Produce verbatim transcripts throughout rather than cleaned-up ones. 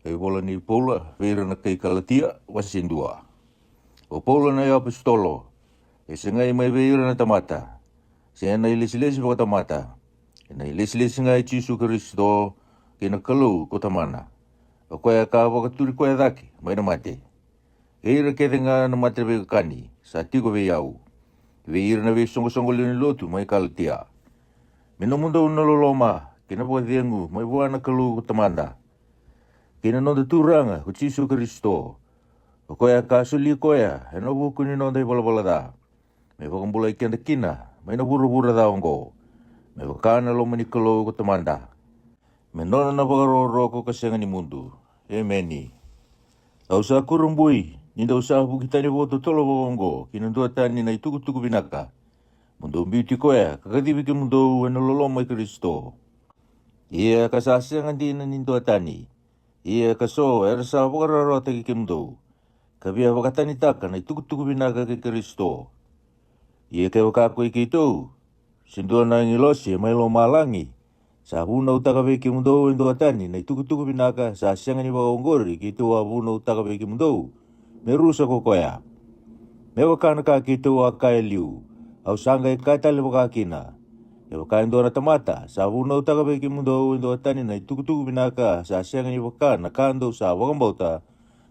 Kei vola nei Paula vei ira na kai Kalatia, wase dua. O Paula na iapositolo, e segai mai vei ira na tamata, se na ilesilesi vakatamata, e na ilesilesi ga i Jisu Karisito, kei na Kalou ko Tamana, o koya ka vakaturi koya cake mai na mate. Kei ira kece ga na mataveiwekani sa tiko vei au, vei ira na veisoqosoqo lewe ni lotu mai Kalatia. Me nomudou na loloma kei na vakacegu mai vua na Kalou ko Tamada, kei na noda Turaga ko Jisu Karisito, o koya ka soli koya e na vuku ni noda ivalavala ca, me vakabulai keda kina mai na vuravura ca oqo, me vaka na loma ni Kalou ko Tamada, me nona na vakarokoroko ka sega ni mudu. Emeni. Au sa kurabui ni dou sa vuki tani vakatotolo vakaoqo ki na dua tani na itukutuku vinaka, mo dou biuti koya ka kacivi kemudou e na loloma i Karisito. Ia ka sa sega dina ni dua tani, ia ka so era sa vakararawataki kemudou, ka via vakatanitaka na itukutuku vinaka kei Karisito. Ia kevaka ko i keitou, se dua na agilosi mai lomalagi, sa vunautaka vei kemudou e dua tani na itukutuku vinaka, sa sega ni vakaoqori keitou a vunautaka vei kemudou, me rusa ko koya. Me vaka na ka keitou a kaya e liu, au sa qai kaya tale vakakina. Kevaka e dua na tamata sa vunautaka vei kemudou e dua tani na itukutuku vinaka, sa sega ni vaka na ka dou sa vakabauta,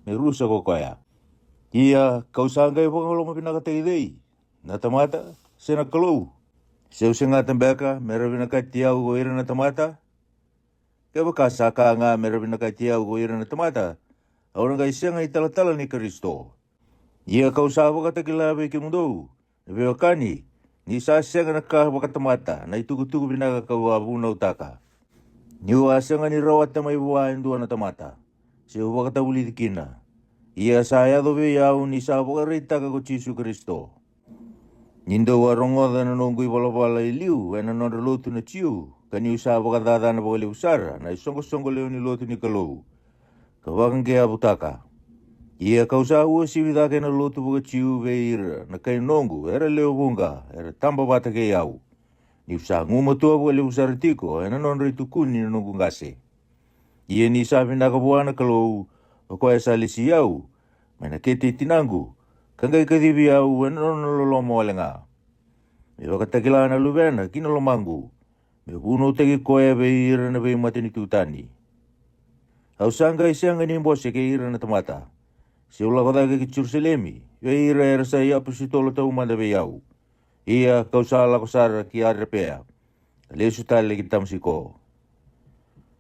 me rusa ko koya. Ia kau sa qai vakalomavinakataki cei, na tamata se na Kalou? Se au se gata beka me ra vinakati au ko ira na tamata? Kevaka sa ka ga me ra vinakati au ko ira na tamata, au na qai sega i talatala ni Karisito. Ia kau sa vakatakila vei kemudou, na veiwekani, ni sa sega na ka vakatamata na itukutuku vinaka kau a vunautaka, niu a sega ni rawata mai vua e dua na tamata, se u vakatavulici kina. Ia sa yaco vei au ni sa vakaraitaka ko Jisu Karisito. Ni dou a rogoca na noqu ivalavala e liu e na nodra lotu na Jiu, ka niu sa vakacacana vakalevu sara na isoqosoqo lewe ni lotu ni Kalou, ka vakageavutaka. Ia kau sa uasivi cake na lotu vakaJiu vei ira na kai noqu era lewe vuqa era taba vata kei au, niu sa gumatua vakalevu sara tiko e na nodra itukuni na noqu qase. Ia ni sa vinaka vua na Kalou, o koya sa lesi au mai na kete i tinaqu, ka qai kacivi au e na nona loloma wale ga, me vakatakila na Luvena ki na lomaqu, me vunautaki koya vei ira na veimatanitu tani. Au sa qai sega ni bose kei ira na tamata, se u lako cake ki Jerusalemi vei ira era sa iapositolo taumada vei au. Ia kau sa lako sara ki Arepea, ka lesu tale ki Tamasiko.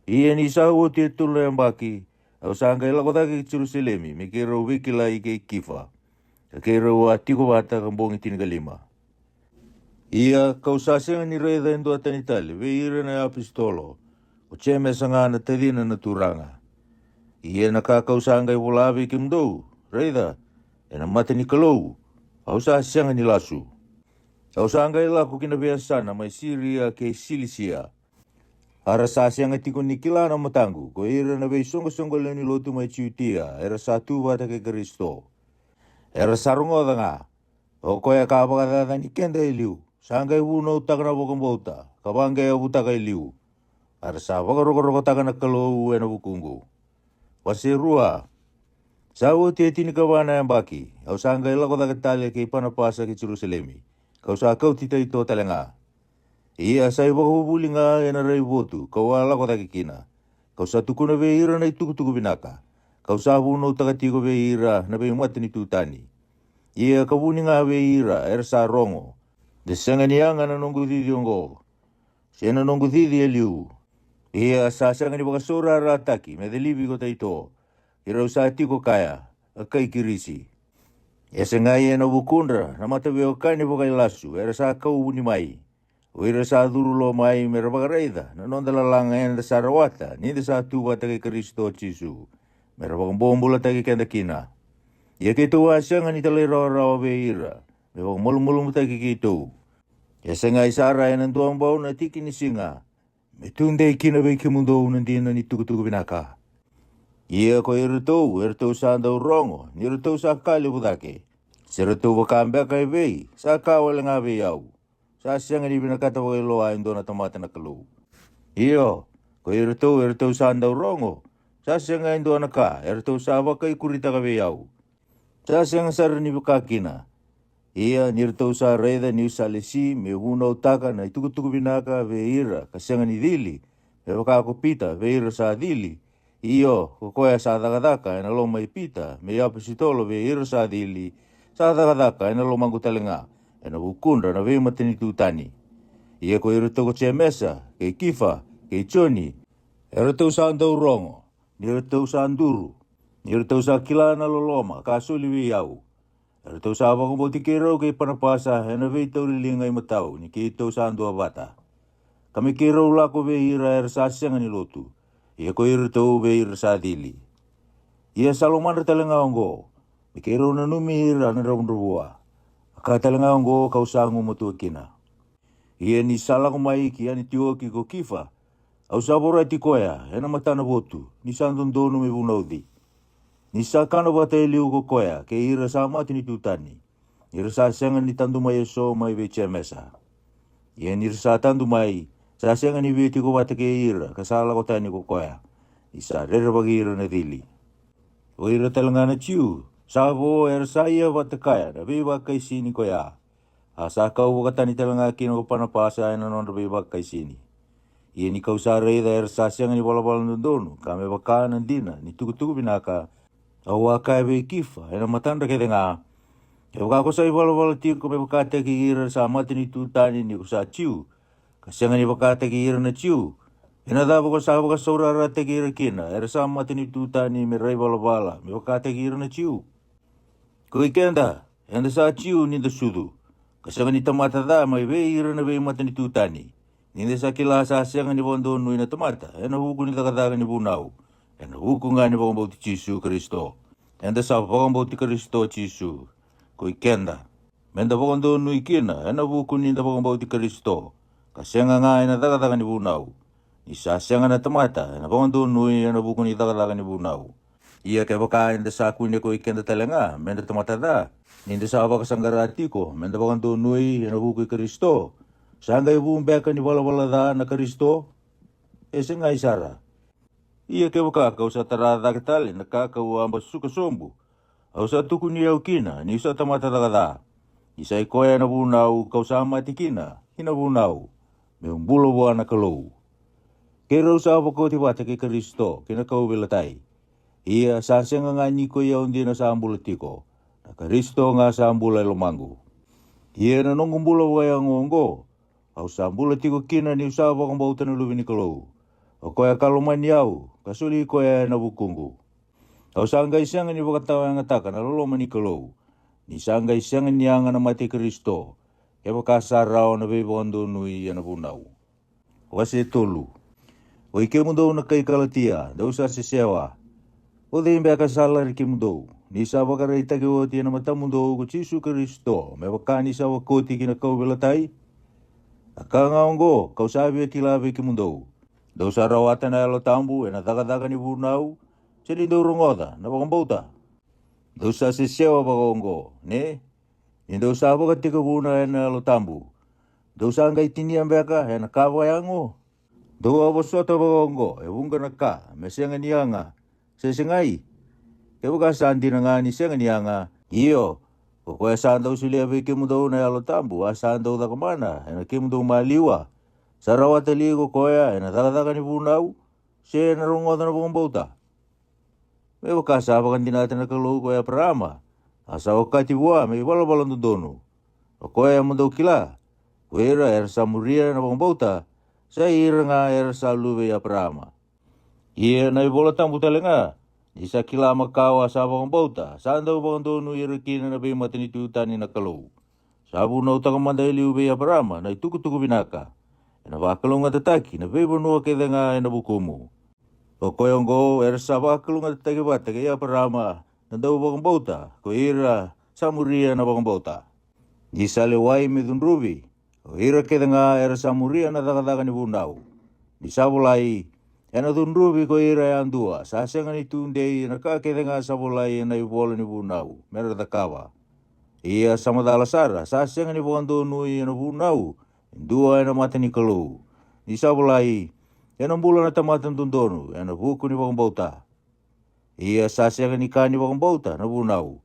Ia ni sa oti e tolu na yabaki, au sa qai lako cake ki Jerusalemi me keirau veikilai kei Kifa, ka keirau a tiko vata ka bogi tinikalima. Ia kau sa sega ni raica e dua tani tale vei ira na iapositolo, ko Jemesa ga na tacina na Turaga. Ia na ka kau sa qai vola vei kemudou, raica, e na mata ni Kalou, au sa sega ni lasu. Au sa qai lako ki na veiyasana mai Siria kei Silisia. A ra sa sega tiko ni kila na mataqu ko ira na veisoqosoqo lewe ni lotu mai Jutia era sa tu vata kei Karisito. Era sa rogoca ga, o koya ka vakacacani keda e liu sa qai vunautaka na vakabauta ka vaqeavutaka e liu. A ra sa vakarokorokotaka na Kalou e na vukuqu. Wase rua. Sa oti e tinikava na yabaki, au sa qai lako cake tale kei Panapasa ki Jerusalemi, kau sa kauti Taito tale ga. Ia sa ivakavuvuli ga e na raivotu kau a lako cake kina, kau sa tukuna vei ira na itukutuku vinaka, kau sa vunautaka tiko vei ira na veimatanitu tani. Ia ka vuni ga vei ira era sa rogo, de sega ni yaga na noqu cici oqo, se na noqu cici e liu. Ia sa sega ni vakasaurarataki me calivi ko Taito, keirau sa tiko kaya, a kai Kirisi. E segai e na vukudra na mataveiwekani vakailasu era sa kau vuni mai, o ira sa curu lo mai me ra vakaraica na noda lalaga eda sa rawata ni da sa tu vata kei Karisito Jisu, me ra vakabobulataki keda kina. Ia keitou a sega ni talairawarawa vei ira me vakamalumalumutaki keitou. E segai sara e na dua bau na tiki ni siga me tu dei kina vei kemudou na dina ni tukutuku vinaka. Ia ko iratou eratou sa dau rogo ni ratou sa ka levu cake, se ratou vaka beka e vei sa ka wale ga vei au, sa sega ni vinakata vakailoa e dua na tamata na Kalou. Io, ko iratou eratou sa dau rogo Sa sega e dua na ka eratou sa vakaikuritaka vei au. Sa sega sara ni vaka kina. Ia ni ratou sa raica ni'u sa lesi me'u vunautaka na itukutuku vinaka vei ira ka sega ni cili, me vaka ko Pita vei ira sa cili, io, ko koya sa cakacaka ena loma i Pita me'u apositolo vei ira sa cili, sa cakacaka ena lomaqu tale ga ena vukudra na veimatanitu tani. Ia ko iratou ko Jemesa kei Kifa kei Joni, eratou sa dau rogo, ni ratou sa duru, ni ratou sa kila na loloma ka soli vei au. Eratou sa vakabauti keirau kei Panapasa ena veitauriliga i matau ni keitou sa duavata, ka me keirau lako vei ira era sa sega ni lotu, ia ko iratou vei ira sa cili. Ia sa lomadra tale ga oqo, me keirau nanumi ira na dravudravua. A ka tale ga oqo ka'u sa gumatua kina. Ia ni sa lako mai ki Anitioki ko Kifa, au sa vorati koya ena matana votu ni sa dodonu me vunauci. Ni sa kana vata e liu ko koya kei ira sa matanitu tani, ni ra sa sega ni tadu mai eso mai vei Jemesa. Ia ni ra sa tadu mai, sa sega ni via tiko vata kei ira ka sa lako tani ko koya, ni sa rerevaki ira na cili. O ira tale ga na Jiu sa vo era sa ia vata kaya na veivakaisini koya, a sa kau vakatani tale ga kina ko Panapasa ena nodra veivakaisini. Ia ni ka'u sa raica era sa sega ni valavala dodonu ka me vaka na dina ni tukutuku vinaka, au a kaya vei Kifa ena matadra kece ga, kevaka ko sa ivalavala tiko me vakataki ira sa matanitu tani ni ko sa Jiu, ka sega ni vakataki ira na Jiu, ena cava ko sa vakasaurarataki ira kina era sa matanitu tani me ra ivalavala me vakataki ira na Jiu? Ko i keda, eda sa Jiu ni da sucu, ka sega ni tamata ca mai vei ira na veimatanitu tani, ni da sa kila sa sega ni vakadonui na tamata ena vuku ni cakacaka ni vunau, ena vuku ga ni vakabauti Jisu Karisito. Eda sa vakabauti Karisito Jisu. Ko i keda, me da vakadonui kina ena vuku ni da vakabauti Karisito, ka sega ga ena cakacaka ni vunau, ni sa sega na tamata ena vakadonui ena vuku ni cakacaka ni vunau. Ia kevaka eda sa kune ko i keda tale ga me da tamata ca, ni da sa vakasaqara tiko me da vakadonui ena vuku i Karisito, sa qai vu beka ni valavala ca na Karisito? E segai sara. Ia kevaka ka'u sa tara cake tale na ka ka'u a basuka sobu, au sa tukuni au kina ni'u sa tamata caka ca. Ni sa i koya na vunau ka'u sa mate kina ki na vunau, me'u bula vua na Kalou. Keirau sa vakoti vata kei Karisito ki na kauveilatai. Ia sa sega ga ni ko i au dina sa bula tiko, na Karisito ga sa bula e lomaqu. Ia na noqu bula vakayago oqo, au sa bula tiko kina ni'u sa vakabauta na Luve ni Kalou, o koya ka lomani au ka soli koya ena vukuqu. Au sa qai sega ni vakatawayagataka na loloma ni Kalou, ni sa qai sega ni yaga na mate i Karisito, kevaka sa rawa na veivakadonui ena vunau. Wase tolu. O i kemudou na kai Kalatia, dou sa sesewa. O cei beka sa lari kemudou, ni sa vakaraitaki oti ena matamudou ko Jisu Karisito me vaka ni sa vakoti ki na kauveilatai? A ka ga oqo ka'u sa via kila vei kemudou, dou sa rawata na Yalo Tabu ena cakacaka ni vunau, se ni dou rogoca na vakabauta? Dou sa sesewa vakaoqo, ne? Ni dou sa vakatekivuna ena Yalo Tabu, dou sa qai tinia beka ena ka vakayago? Dou a vosota vakaoqo e vuqa na ka me sega ni yaga, se segai? Kevaka sa dina ga ni sega ni yaga, io, ko koya sa dau solia vei kemudou na Yalo Tabu a sa dau caka mana ena kemudou maliwa, sa rawata li ko koya ena cakacaka ni vunau, se ena rogoca na vakabauta? Me vaka sa vakadinata na Kalou ko Eparaama, a sa okati vua me ivalavala dodonu. O koya mo dou kila, ko ira era sa muria na vakabauta, sa ira ga era sa luve i Eparaama. Ia na iVola Tabu tale ga, ni sa kila makawa sa vakabauta, sa dau vakadonui ira kina na veimatanitu tani na Kalou. Sa vunautaka mada e liu vei Eparaama na itukutuku vinaka, ena vakalougatataki na veivanua kece ga ena vukumu. O koya oqo era sa vakalougatataki vata kei Eparaama na dau vakabauta ko ira sa muria na vakabauta. Ni sa lewai me cudruvi, o ira kece ga era sa muria na cakacaka ni vunau. Ni sa volai, ena cudruvi ko ira yadua sa sega ni tu dei ena ka kece ga sa volai ena ivola ni vunau me ra cakava. Ia sa macala sara sa sega ni vakadonui ena vunau e dua ena mata ni Kalou. Ni sa volai, ena bula na tamata dodonu ena vuku ni vakabauta. Ia sa sega ni ka ni vakabauta na vunau.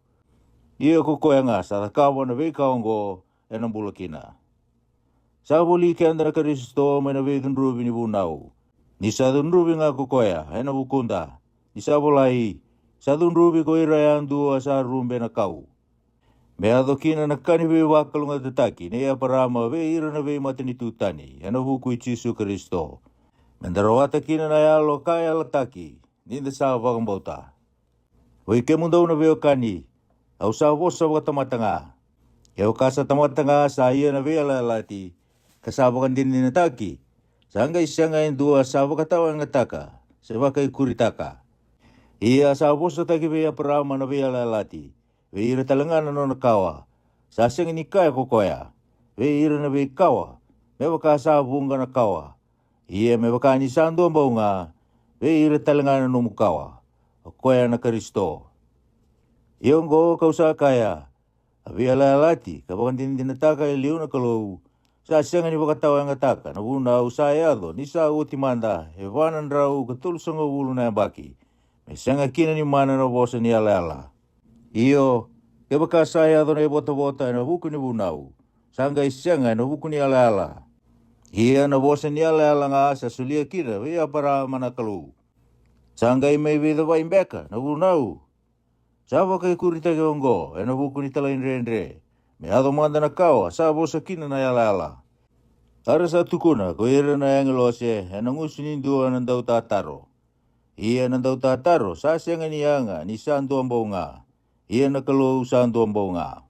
Ia ko koya ga sa cakava na veika oqo, ena bula kina. Sa voli keda na Karisito mai na veicudruvi ni vunau, ni sa cudruvi ga ko koya ena vukuda, ni sa volai, sa cudruvi ko ira yadua sa rube na kau. Me yaco kina na ka ni veivakalougatataki nei Eparama vei ira na veimatanitu tani ena vuku i Jisu Karisito, me da rawata kina na yalo ka yalataki ni da sa vakabauta. Oi kemudou na veiwekani, au sa vosa vakatamata ga. Kevaka sa tamata ga sa ia na veiyalayalati, ka sa vakadinadinataki, sa qai sega e dua sa vakatawayagataka se vakaikuritaka. Ia sa vosataki vei Eparama na veiyalayalati, vei ira tale ga na nona kawa. Sa sega ni kaya ko koya, vei ira na veikawa, me vaka sa vuqa na kawa. Ia me vaka ni sa dua bau ga, vei ira tale ga na nomu kawa, o koya na Karisito. Ia oqo kau sa kaya, a veiyalayalati ka vakadinadinataka e liu na Kalou, sa sega ni vakatawayagataka na vunau sa yaco ni sa oti mada e va na drau ka tolusagavulu na yabaki, me sega kina ni mana na vosa ni yalayala. Io, kevaka sa yaco na ivotavota ena vuku ni vunau, sa qai sega ena vuku ni yalayala. Ia na vosa ni yalayala ga sa solia kina vei Eparama na Kalou. Sa qai mai veicavai beka na vunau? Sa vakaikuritaki oqo ena vuku ni talaidredre, me yaco mada na kawa sa vosa kina na yalayala. A ra sa tukuna ko ira na agilose ena gusu ni dua na dautataro. Ia na dautataro sa sega ni yaga ni sa dua bau ga, ia na Kalou sa dua bau ga.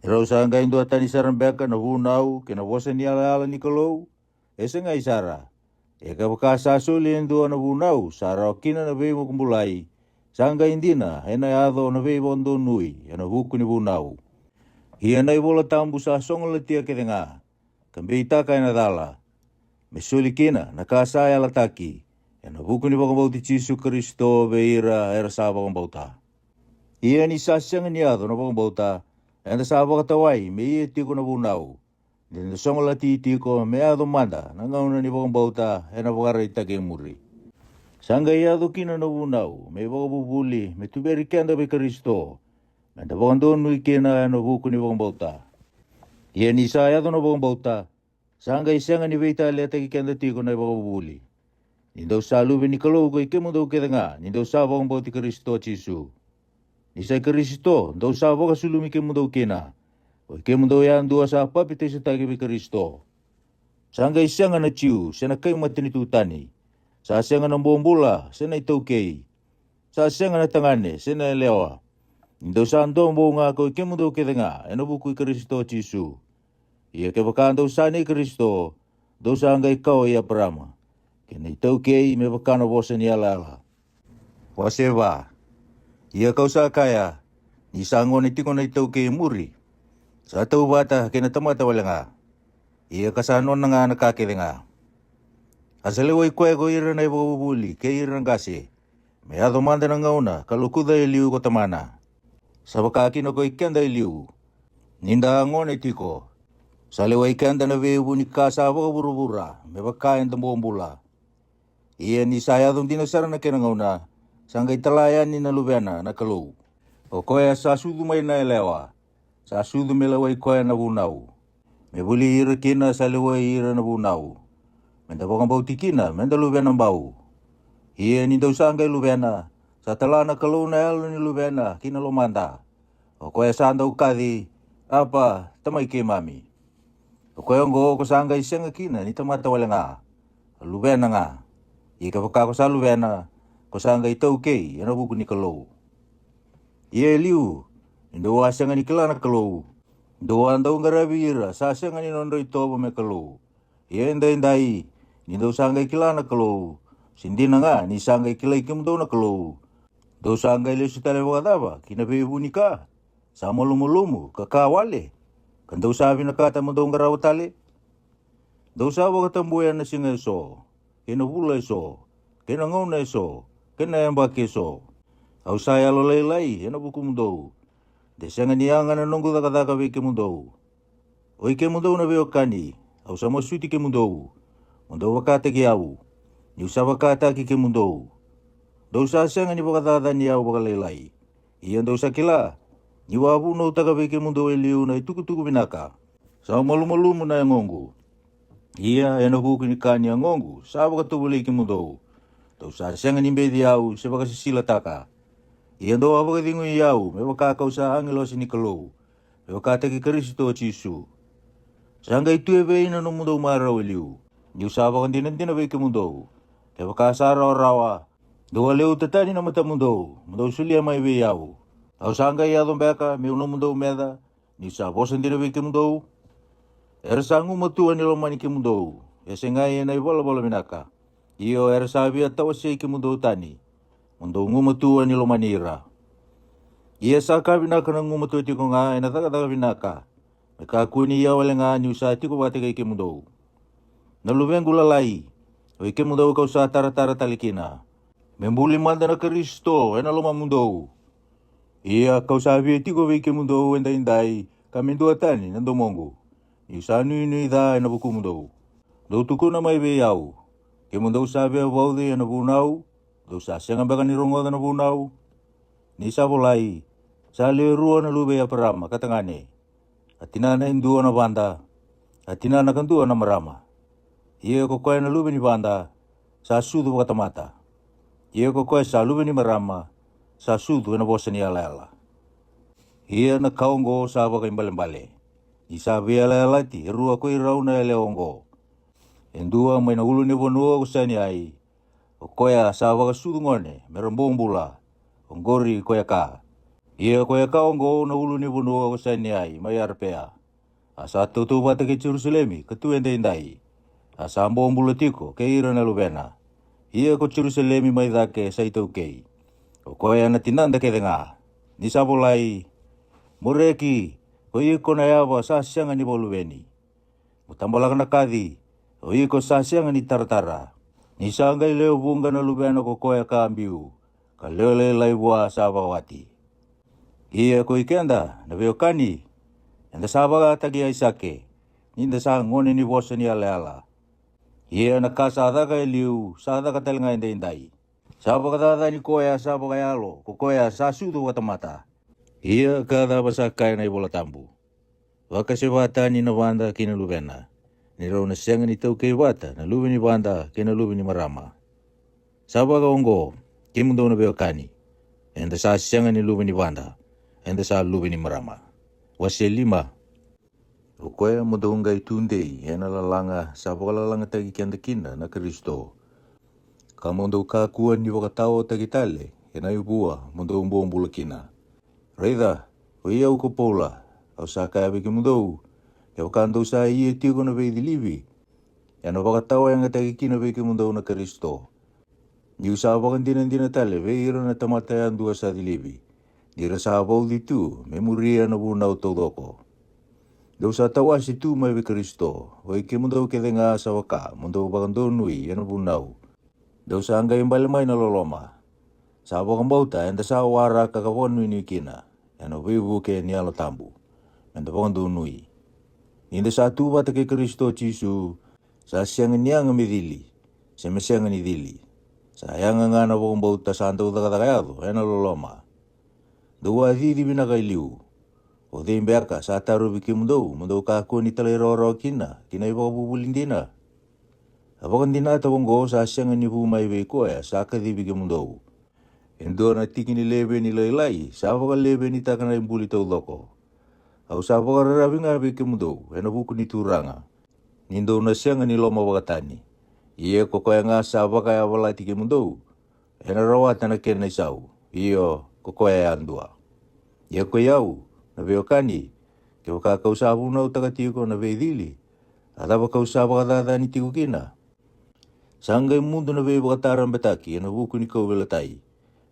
E rau sa qai duatani sara beka na vunau kei na vosa ni yalayala ni Kalou? E segai sara. E kevaka sa soli e dua na vunau sa rawa kina na veivakabulai, sa qai dina ena yaco na veivakadonui ena vuku ni vunau. Ia na iVola Tabu sa sogolatia kece ga, ka beitaka ena cala, me soli kina na ka sa yalataki, ena vuku ni vakabauti Jisu Karisito vei ira era sa vakabauta. Ia ni sa sega ni yaco na vakabauta, eda sa vakatawai me ia tiko na vunau, ni da sogolati tiko me yaco mada na gauna ni vakabauta ena vakaraitaki e muri. Sa qai yaco kina na vunau me ivakavuvuli me tuberi keda vei Karisito, me da vakadonui kina ena vuku ni vakabauta. Ia ni sa yaco na vakabauta, sa qai sega ni veitaletaki keda tiko na ivakavuvuli. Ni dou sa luve ni Kalou ko i kemudou kece ga ni dou sa vakabauti Karisito Jisu. Ni sa i Karisito dou sa vakasulumi kemudou kina, ko i kemudou yadua sa papitaisotaki vei Karisito. Sa qai sega na Jiu se na kai matanitu tani, sa sega na bobula se na itaukei, sa sega na tagane se na yalewa, ni dou sa dua bau ga ko i kemudou kece ga ena vuku i Karisito Jisu. Ia kevaka dou sa nei Karisito, dou sa qai kawa i Eparama, kei na itaukei me vaka na vosa ni yalayala. Wase va. Ia kau sa kaya, ni sa gone tiko na itaukei e muri, sa tauvata kei na tamata wale ga, ia ka sa nona ga na ka kece ga. A sa lewai koya ko ira na ivakavuvuli kei ira na qase, me yaco mada na gauna ka lokuca e liu ko tamana. Sa vaka kina ko i keda e liu, ni da a gone tiko, sa lewai keda na veivu ni ka sa vakavuravura me vaka eda bobula. Ia ni sa yaco dina sara na kena gauna, sa qai tala yani na Luvena na Kalou, o koya sa sucu mai na yalewa, sa sucu me lewai koya na vunau, me vuli ira kina sa lewai ira na vunau, me da vakabauti kina me da luvena bau. Ia ni dou sa qai luvena, sa tala na Kalou na yalo ni Luvena ki na lomada, o koya sa dau kaci, Apa, Tamai keimami. O koya oqo ko sa qai sega kina ni tamata wale ga, a luvena ga. Ia kevaka ko sa luvena, ko sa qai taukei ena vuku ni Kalou. Ia e liu, ni dou a sega ni kila na Kalou, dou a dau qaravi ira sa sega ni nodra itovo me Kalou. Ia edaidai, ni dou sa qai kila na Kalou, se dina ga ni sa qai kilai kemudou na Kalou, dou sa qai lesu tale vakacava ki na veivu ni ka sa malumalumu ka ka wale, ka dou sa vinakata mo dou qarava tale? Dou sa vakatabuya na siga eso, kei na vula eso, kei na gauna eso, kei na yabaki eso. Au sa yalolailai ena vukumudou, de sega ni yaga na noqu cakacaka vei kemudou. Oi kemudou na veiwekani, au sa masuti kemudou, mo dou vakataki au, niu sa vakataki kemudou. Dou sa sega ni vakacacani au vakalailai. Ia dou sa kila, ni'u a vunautaka vei kemudou e liu na itukutuku vinaka. Sa malumalumu na yagoqu. Ia e na vuku ni ka ni yagoqu sa vakatovolei kemudou. Dou sa sega ni beci au se vakasisilataka. Ia dou a vakacegui au me vaka ka'u sa agilosi ni Kalou, me vakataki Karisito Jisu. Sa qai tu e vei na nomudou marau e liu, ni'u sa vakadinadina vei kemudou? Kevaka sa rawarawa, dou a leuta tani na matamudou, mo dou solia mai vei au. Au sa qai yaco beka me'u nomudou meca, ni'u sa vosa dina vei kemudou? Era sa gumatua ni lomani kemudou, e segai e na ivalavala vinaka. Io, era sa via tawasei kemudou tani, mo dou gumatua ni lomani ira. Ia sa ka vinaka na gumatua tiko ga e na cakacaka vinaka, me kakua ni ia wale ga ni'u sa tiko vata kei kemudou. Na luvequ lalai, o i kemudou ka'u sa taratara tale kina, me buli mada na Karisito e na lomamudou. Ia ka'u sa via tiko vei kemudou e daidai ka me dua tani na domoqu, ni'u sa nuinui ca e na vukumudou. Dou tukuna mai vei au, kemudou sa via vauci e na vunau? Dou sa sega beka ni rogoca na vunau? Ni sa volai, sa lewe rua na luve i Eparama ka tagane. A tinana e dua na vada, a tinana kadua na marama. Ia ko koya na luve ni vada, sa sucu vakatamata. Ia ko koya sa luve ni marama, sa sucu e na vosa ni yalayala. Ia na ka oqo sa vakaibalebale, ni sa veiyalayalati e rua ko irau na yalewa oqo. E dua mai na ulunivanua ko Saineai, o koya sa vakasucu gone me ra bobula, oqori ko Eka. Ia ko Eka oqo na ulunivanua ko Saineai mai Arapea. A sa tautauvata kei Jerusalemi ka tu e daidai. A sa bobula tiko kei ira na luvena. Ia ko Jerusalemi mai cake sa itaukei, o koya na tinada kece ga. Ni sa volai, mo reki, ko iko na yava sa sega ni vakaluveni. Mo tabalaka na kaci, o iko sa sega ni taratara. Ni sa qai lewe vuqa na luvena ko koya ka biu, ka lewe lailai vua sa vakawati. Ia ko i keda na veiwekani, eda sa vakataki Aisake, ni da sa gone ni vosa ni yalayala. Ia na ka sa caka e liu sa caka tale ga e daidai. Sa vakacacani koya sa vakayalo ko koya sa sucu vakatamata. Ia ka cava sa kaya na iVola Tabu? Vakaseva tani na vada kei na luvena, ni rau na sega ni taukei vata na luve ni vada kei na luve ni marama. Sa vaka oqo, kemudou na veiwekani, eda sa sega ni luve ni vada, eda sa luve ni marama. Wase lima. O koya mo dou qai tudei e na lalaga sa vakalalagataki keda kina na Karisito, ka mo dou kakua ni vakataotaki tale e na ivua mo dou bobula kina. Raica, o i au ko Paula, au sa kaya vei kemudou, kevaka dou sa ia tiko na veicilivi, e na vakatawayagataki kina vei kemudou na Karisito. Ni'u sa vakadinadina tale vei ira na tamata yadua sa cilivi, ni ra sa vauci tu me muria na vunau taucoko. Dou sa tawase tu mai vei Karisito, o i kemudou kece ga sa vaka mo dou vakadonui e na vunau. Dou sa qai bale mai na loloma. Sa vakabauta eda sa waraka ka vakanuinui kina e na veivuke ni Yalo Tabu, me da vakadonui. Ni da sa tu vata kei Karisito Jisu, sa sega ni yaga me cili, se me sega ni cili. Sa yaga ga na vakabauta sa dau cakacaka yaco e na loloma. Dou a cici vinaka e liu. O cei beka sa tarovi kemudou mo dou kakua ni talairawarawa kina ki na ivakavuvuli dina? A vakadinata oqo sa sega ni vu mai vei koya sa kacivi kemudou. E dua na tiki ni leveni lailai sa vakalevenitaka na ibuli taucoko. Au sa vakararavi ga vei kemudou e na vuku ni Turaga, ni dou na sega ni lomavakatani. Ia ko koya ga sa vakayavalati kemudou, e na rawata na kena isau, io, ko koya yadua. Ia ko i au, na veiwekani, kevaka ka'u sa vunautaka tiko na veicili, a cava ka'u sa vakacacani tiko kina? Sa qai mudu na veivakatarabetaki e na vuku ni kauveilatai.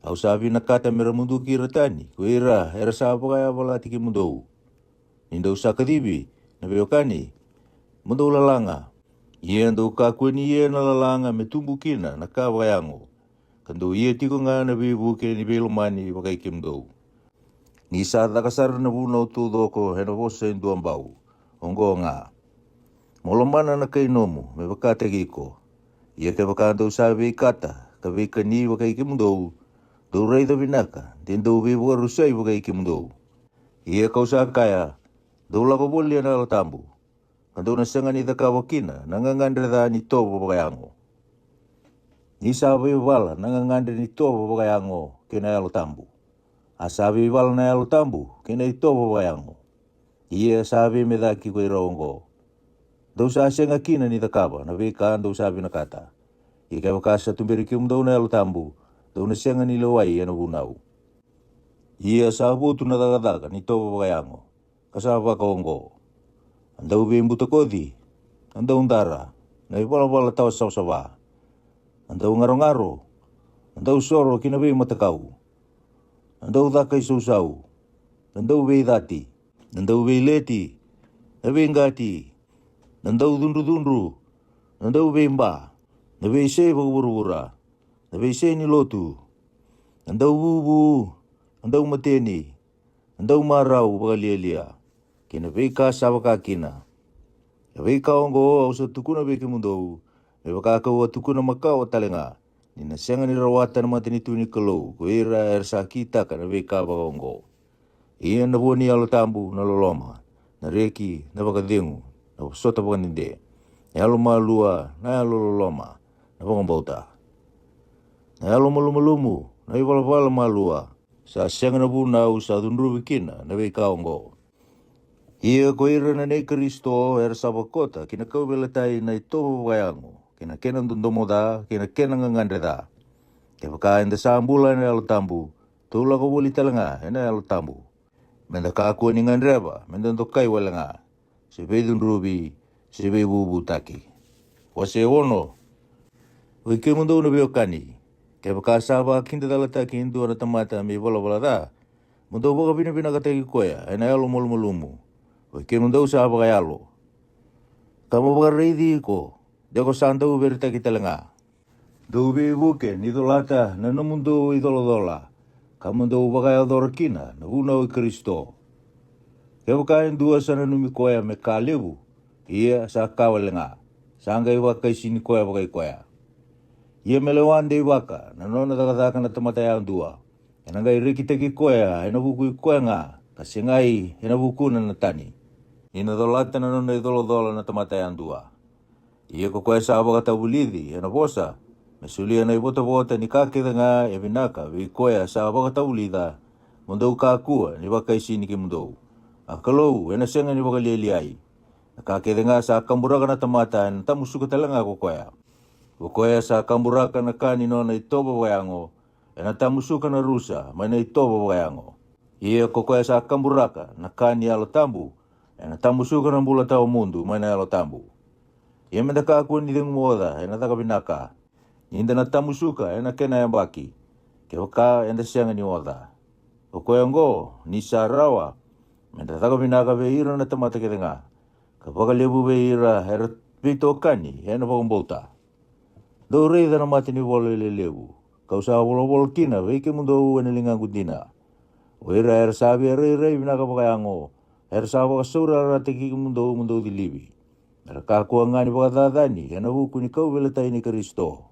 Au sa vinakata me ra muduki ira tani ko ira era sa vakayavalati kemudou. Ni dou sa kacivi, na veiwekani, mo dou lalaga. Ia dou kakua ni ia na lalaga me tubu kina na ka vakayago, ka dou ia tiko ga na veivuke ni veilomani vakai kemudou. Ni sa caka sara na vunau taucoko e na vosa e dua bau, oqo ga: Mo lomana na kai nomu me vakataki iko. Ia kevaka dou sa veikata, ka veikani vakai kemudou, dou raica vinaka de dou veivakarusai vakai kemudou. Ia ka'u sa kaya, dou lako voli ena Yalo Tabu, ka dou na sega ni cakava kina na gagadre ca ni tovo vakayago. Ni sa veivala na gagadre ni tovo vakayago kei na Yalo Tabu, a sa veivala na Yalo Tabu kei na itovo vakayago. Ia sa veimecaki ko ira oqo. Dou sa sega kina ni cakava na veika dou sa vinakata. Ia kevaka sa tuberi kemudou na Yalo Tabu, dou na sega ni lewai ena vunau. Ia sa votu na cakacaka ni tovo vakayago, ka sa vakaoqo: a dau veibutakoci, a dau dara, na ivalavala tawa savasava, a dau garogaro, a dau soro ki na veimatakau, a dau caka isausau, a dau veicati, a dau veileti, a veiqati, a dau cudrucudru, a dau veiba, a veisei vakavuravura, a veisei ni lotu, a dau vuvu, a dau mateni, a dau marau vakalialia, kei na veika sa vaka kina. Na veika oqo au sa tukuna vei kemudou, me vaka ka'u a tukuna makawa tale ga, ni na sega ni rawata na matanitu ni Kalou ko ira era sa kitaka na veika vakaoqo. Ia na vo ni Yalo Tabu na loloma, na reki, na vakacegu, na vosota vakadede, na yalomalua, na yalololoma, na vakabauta, na yalomalumalumu, na ivalavala malua. Sa sega na vunau sa cudruvi kina na veika oqo. Ia ko ira na nei Karisito era sa vakota ki na kauveilatai na itovo vakayago, kei na kena dodomo ca, kei na kena gagadre ca. Kevaka eda sa bula ena Yalo Tabu, tou lako voli tale ga ena Yalo Tabu. Meda kakua ni gadreva meda dokai wale ga, se veicudruvi, se veivuvutaki. Wase ono. Oi kemudou na veiwekani, kevaka sa vakidacalataki e dua na tamata me ivalavala ca, mo dou vakavinavinakataki koya ena yalomalumalumu, oi kemudou sa vakayalo. Ka mo vakaraici iko de ko sa dau veretaki tale ga. Dou veivuke ni colata na nomudou icolacola, ka mo dou vakayacora kina na vunau i Karisito. Kevaka e dua sa nanumi koya me ka levu, ia sa ka wale ga, sa qai vakaisini koya vakai koya. Ia me lewa deivaka na nona cakacaka na tamata yadua, ena qai rekitaki koya ena vuku i koya ga, ka segai ena vukuna na tani, ni na colata na nona icolacola na tamata yadua. Ia ko koya sa vakatavulici ena vosa, me solia na ivotavota ni ka kece ga e vinaka vei koya sa vakatavulica, mo dou kakua ni vakaisini kemudou. A Kalou ena sega ni vakalialiai. Na ka kece ga sa kaburaka na tamata ena tamusuka tale ga ko koya. Ko koya sa kaburaka na ka ni nona itovo vakayago, ena tamusuka na rusa mai na itovo vakayago. Ia ko koya sa kaburaka na ka ni Yalo Tabu, ena tamusuka na bula tawa mudu mai na Yalo Tabu. Ia meda kakua ni cegu mo oca ena caka vinaka, ni da na tamusuka ena kena yabaki, kevaka eda sega ni oca. O koya oqo, ni sa rawa, meda caka vinaka vei ira na tamata kece ga, ka vakalevu vei ira era veitokani ena vakabauta. Dou raica na matanivola lelevu, ka'u sa volavola kina vei kemudou ena ligaqu dina. O ira era sa via rairai vinaka vakayago, era sa vakasaurarataki kemudou mo dou cilivi. Era kakua ga ni vakacacani ena vuku ni kauveilatai ni Karisito.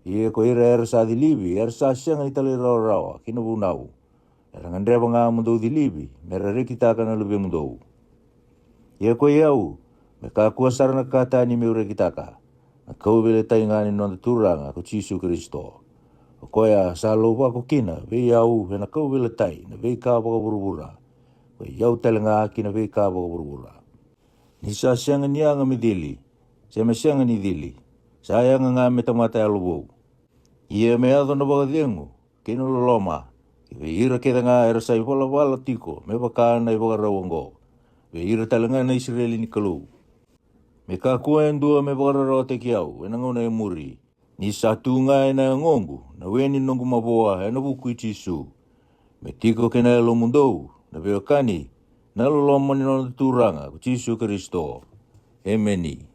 Ia ko ira era sa cilivi era sa sega ni talairawarawa ki na vunau. Era gadreva ga mo dou cilivi me ra rekitaka na luvemudou. Ia ko i au, me kakua sara na ka tani me'u rekitaka, na kauveilatai ga ni noda Turaga ko Jisu Karisito. O koya sa lauvako kina vei au ena kauveilatai na veika vakavuravura, ko i au tale ga ki na veika vakavuravura. Ni sa sega ni yaga me cili, se me sega ni cili, sa yaga ga me tamata yalo vou. Ia me yaco na vakacegu kei na loloma ki vei ira kece ga era sa ivalavala tiko me vaka na ivakarau oqo, vei ira tale ga na Isireli ni Kalou. Me kakua e dua me vakararawataki au ena gauna e muri, ni sa tu ga ena yagoqu na we ni noqu mavoa ena vuku i Jisu. Me tiko kei na yalomudou, na veiwekani, na loloma ni noda Turaga ko Jisu Karisito. Emeni.